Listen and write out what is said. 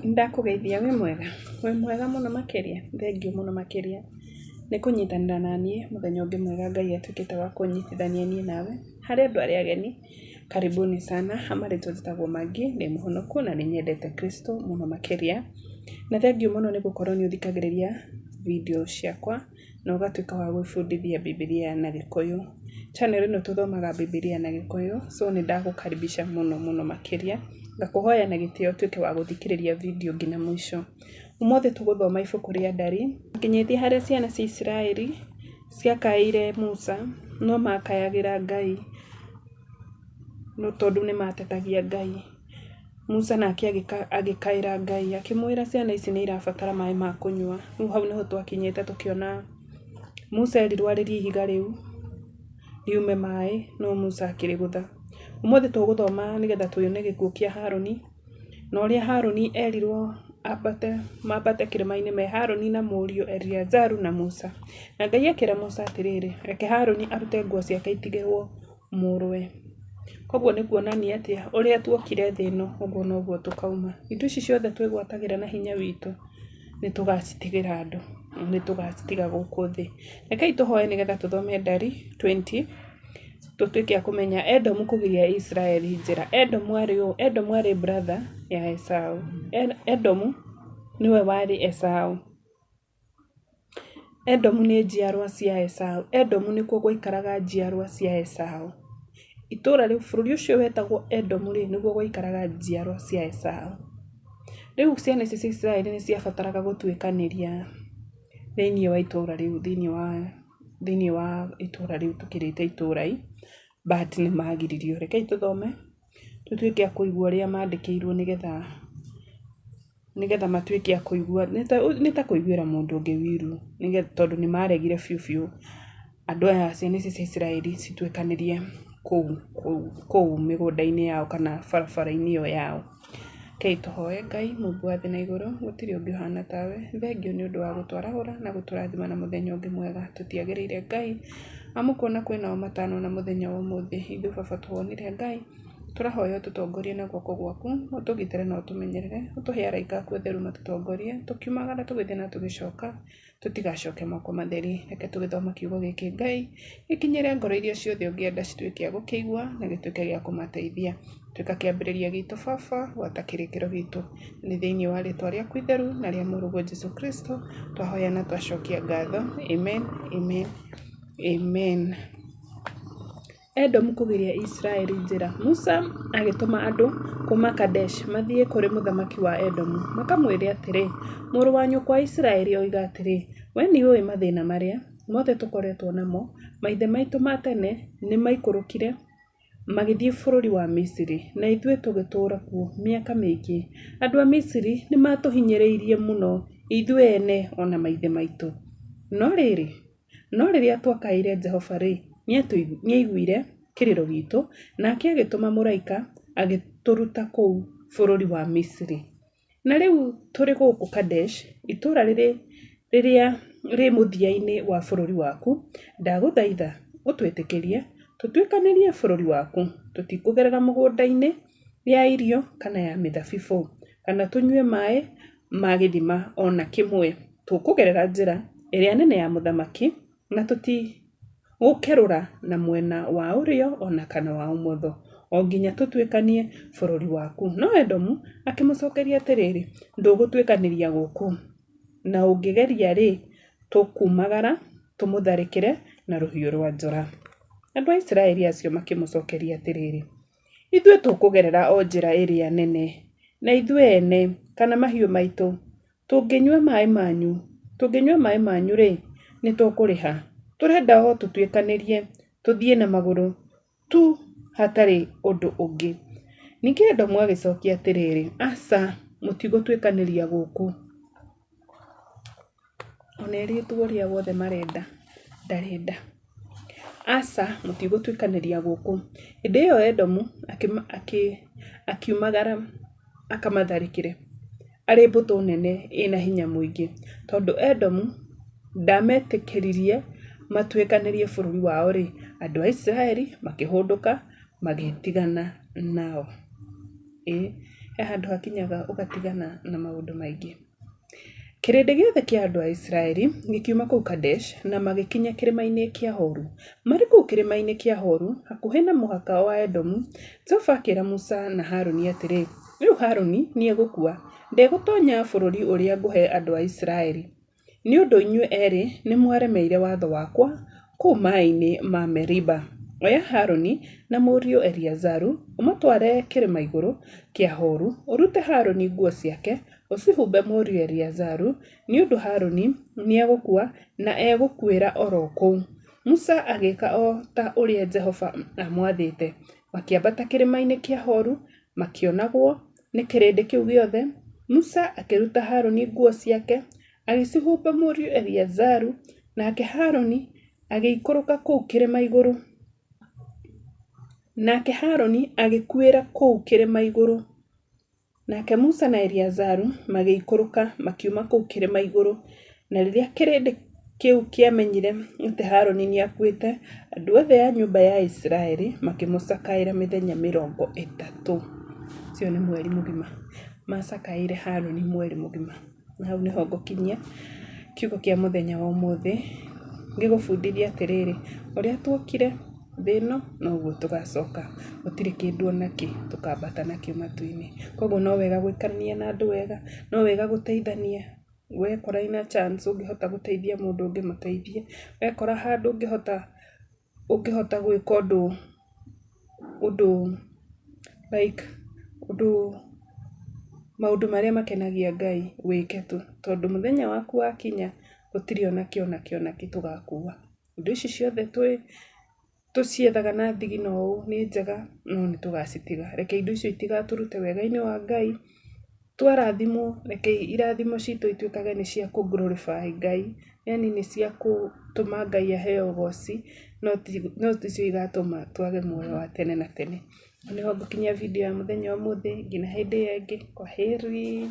Nĩndakũgeithia wĩ mwega? Wĩ mwega mũno makĩria, thengiũ mũno makĩria nĩ kũnyitanĩra naniĩ mũthenya ũngĩ mwega Ngai atuĩkĩte wa kũnyitithania niĩ nawe. Harĩ andũ arĩa ageni, karibuni sana, marĩtwa njĩtagwo Maggie, ndĩ mũhonoku na nĩ nyendete Kristo mũno makĩria. Na thengiũ mũno nĩ gũkorwo nĩ ũthikagĩrĩria video ciakwa na ũgatuĩka wa gwĩbundithia Bibilia na Gĩkũyũ. Channel ĩno tũthomaga Bibilia na Gĩkũyũ, so nĩ ndagũkaribisha mũno mũno makĩria. Ngakũhoya na gĩtĩo ũtuĩke wa gũthikĩrĩria video nginya mũico. Ũmũthĩ tũgũthoma ibuku rĩa Ndari, nginyĩtie harĩa ciana cia Isiraeli ciakaĩire Musa, no makayagĩra Ngai no tondũ nĩ matetagia Ngai. Musa nake agĩkaĩra Ngai akĩmwĩra ciana ici nĩ irabatara maĩ ma kũnyua. Rĩu hau nĩho twakinyĩte tũkĩona Musa erirwo arĩrie ihiga rĩu riume maĩ, no Musa akĩrĩgũtha. Ũmũthĩ tũgũthoma nĩgetha tuone gĩkuũ kĩa Harũni, na ũrĩa Harũni erirwo ambate, mambate kĩrĩma-inĩ me Harũni na mũriũ Eliazaru na Musa. Na Ngai akĩra Musa atĩrĩrĩ, reke Harũni arute nguo ciake itigĩrwo mũrũwe. Koguo nĩ kuonania atĩa, ũrĩa tuokire thĩ ĩno, ũguo noguo tũkauma. Indo ici ciothe twĩgwatagĩra na hinya witũ, nĩ tũgacitigĩra andũ, nĩ tũgacitiga gũkũ thĩ. Rekei tũhoe nĩgetha tũthome Ndari 20, tũtuĩke a kũmenya Edomu kũgiria Isiraeli njĩra. Edomu arĩ ũ? Edomu arĩ brother ya Esau. Edomu nĩwe warĩ Esau. Edomu nĩ njiarwa cia Esau. Edomu nĩkuo gwaikaraga njiarwa cia Esau. Itũũra rĩu, bũrũri ũcio wetagwo Edomu rĩ, nĩguo gwaikaraga njiarwa cia Esau. Rĩu ciana ici cia Isiraeli nĩ ciabataraga gũtuĩkanĩria thĩiniĩ wa itũũra rĩu, thĩiniĩ wa itũũra rĩu tũkĩrĩte itũũra ĩ, but nĩ magiririo. Rekei tũthome tũtuĩke a kũigua ũrĩa mandĩkĩirwo nĩgetha matuĩke a kũigua, nĩ ta kũiguĩra mũndũ ũngĩ wiru, tondũ nĩ maregire biũ biũ andũ aya ciana ici cia Isiraeli cituĩkanĩrie kũu mĩgũnda-inĩ yao kana barabara-inĩ ĩyo yao. Rekei tũhoe Ngai Mũmbi wa thĩ na igũrũ, gũtirĩ ũngĩ ũhana tawe, thengiũ nĩ ũndũ wa gũtwarahũra na gũtũrathima na mũthenya ũngĩ mwega, tũtiagĩrĩire Ngai, amu kuona kwĩnao matanona mũthenya wa ũmũthĩ, ithuĩ baba tũwonire Ngai. Tũrahoya ũtũtongorie na guoko gwaku, ũtũgitĩre na ũtũmenyerere, ũtũhe araika aku atheru matũtongorie, tũkiumagara tũgĩthiĩ na tũgĩcoka, tũtigacoke moko matheri. Reke tũgĩthome kiugo gĩkĩ Ngai, gĩkinyĩre ngoro iria ciothe ũngĩenda cituĩke a gũkĩigua na gĩtuĩke gĩa kũmateithia. Tuĩka kĩambĩrĩria gitũ Baba, gwata kĩrĩkĩro gitũ. Nĩ thĩinĩ wa rĩtwa rĩaku itheru na rĩa mũrũguo Jesu Kristo, twahoya na twacokia ngatho. Amen, amen, amen. Edomu kũgiria Isiraeli njĩra. Musa agĩtũma andũ kuuma Kadeshi mathiĩ kũrĩ mũthamaki wa Edomu, makamwĩre atĩrĩ, Mũrũ wa nyũkwa Isiraeli oiga atĩrĩ, 'Wee nĩũĩ mathĩna marĩa mothe tũkoretwo namo. Maithe maitũ ma tene nĩmaikũrũkire magĩthiĩ bũrũri wa Misiri, na ithuĩ tũgĩtũũra kuo mĩaka mĩingĩ. Andũ a Misiri nĩmatũhinyĩrĩirie mũno ithuĩ ene o na maithe maitũ. No rĩrĩ, No rĩrĩa twakaĩire Jehova-rĩ, nĩaiguire kĩrĩro giitũ, nake agĩtũma mũraika agĩtũruta kũu bũrũri wa Misiri. Na rĩu tũrĩ gũkũ Kadeshi, itũũra rĩrĩa rĩ mũthia-inĩ wa bũrũri waku. Ndagũthaitha ũtwĩtĩkĩrie tũtuĩkanĩrie bũrũri waku. Tũtikũgerera mũgũnda-inĩ ya irio kana ya mĩthabibũ, kana tũnyue maĩ ma gĩthima o na kĩmwe. Tũkũgerera njĩra ĩrĩa nene ya mũthamaki, na tũtigũkerũra na mwena wa ũrĩo o na kana wa ũmotho, o nginya tũtuĩkanie bũrũri waku. No Edomu akĩmũcokeria atĩrĩrĩ, Ndũgũtuĩkanĩria gũkũ, na ũngĩgeria-rĩ, tũkuumagara tũmũtharĩkĩre na rũhiũ rwa njora. Andũ a Isiraeli acio makĩmũcokeria atĩrĩrĩ, Ithuĩ tũkũgerera o njĩra ĩrĩa nene, na ithuĩ ene kana mahiũ maitũ tũngĩnyua maĩ manyu, tũngĩnyua maĩ manyu-rĩ, nĩ tũkũrĩha. Tũrenda o tũtuĩkanĩrie tũthiĩ na magũrũ tu hatarĩ ũndũ ũngĩ. Ningĩ Edomu agĩcokia atĩrĩrĩ, Aca, mũtigũtuĩkanĩria gũkũ. Ona erĩtwo ũrĩa wothe marenda, ndarenda. Aca, mũtigũtuĩkanĩria gũkũ. Hĩndĩ ĩyo Edomu akiumagara akamatharĩkĩre arĩ mbũtũ nene ĩna hinya mũingĩ, tondũ Edomu ndaametĩkĩririe matuĩkanĩrie bũrũri wao-rĩ, andũ a Isiraeli makĩhũndũka magĩtigana nao. Ĩĩ, He handũ hakinyaga ũgatigana na maũndũ maingĩ. Kĩrĩndĩ gĩothe kĩa andũ a Isiraeli gĩkiuma kũu Kadeshi na magĩkinya Kĩrĩma-inĩ kĩa Horu. Marĩ kũu Kĩrĩma-inĩ kĩa Horu, hakuhĩ na mũhaka wa Edomu, Jehova akĩra Musa na Harũni atĩrĩ, Rĩu Harũni nĩegũkua. Ndegũtoonya bũrũri ũrĩa ngũhe andũ a Isiraeli, nĩ ũndũ inyuĩ eerĩ nĩmwaremeire watho wakwa kũu maaĩ-inĩ ma Meriba. Oya Harũni na mũriũ Eliazaru, ũmatware kĩrĩma igũrũ kĩa Horu, ũrute Harũni nguo ciake, ũcihumbe mũriũ Eliazaru, nĩ ũndũ Harũni nĩegũkua, na egũkuĩra o ro kũu. Musa agĩĩka o ta ũrĩa Jehova aamwathĩte. Makĩambata kĩrĩma-inĩ kĩa Horu makĩonagwo nĩ kĩrĩndĩ kĩu gĩothe. Musa akĩruta Harũni nguo ciake, agĩcihumba mũriũ Eliazaru, nake Harũni agĩikũrũka kũu kĩrĩma igũrũ. Nake Harũni agĩkuĩra kũu kĩrĩma igũrũ. Nake Musa na Eliazaru magĩikũrũka makiuma kũu kĩrĩma igũrũ. Na rĩrĩa kĩrĩndĩ kĩu kĩamenyire atĩ Harũni nĩakuĩte, andũ othe a nyũmba ya Isiraeli makĩmũcakaĩra mĩthenya 30. Ũcio nĩ mweri mũgima. Macakaĩire Harũni mweri mũgima. Na hau nĩho ngũkinyia kiugo kĩa mũthenya wa ũmũthĩ, ngĩgũbundithia atĩrĩrĩ, ũrĩa tuokire thĩ ĩno noguo tũgacoka. Gũtirĩ kĩndũ ona kĩ tũkambata nakĩo matu-inĩ. Koguo no wega gũikarania na andũ wega, no wega gũteithania. Wekora ina chance ũngĩhota gũteithia mũndũ ũngĩ mũteithie. Wekora handũ ũngĩhota ũngĩhota gwĩka ũndũ ũndũ like ũndũ maũndũ marĩa makenagia Ngai wĩke tu, tondũ mũthenya waku wakinya gũtirĩ ona kĩ ona kĩ ona kĩ tũgakua. Indo ici ciothe twĩ tũciethaga na thigino ũũ nĩ njega no nĩ tũgacitiga. Reke indo icio itigatũrute wega-inĩ wa Ngai. Twarathimwo, reke irathimo citũ ituĩkage nĩ cia kũ glorify Ngai, yaani nĩ cia gũtũma Ngai aheo ũgoci, no ticio igatũma twage muoyo wa tene na tene. Hau nĩho ngũkinyia video ya mũthenya wa ũmũthĩ, nginya hĩndĩ ĩyo ĩngĩ, kwaheri.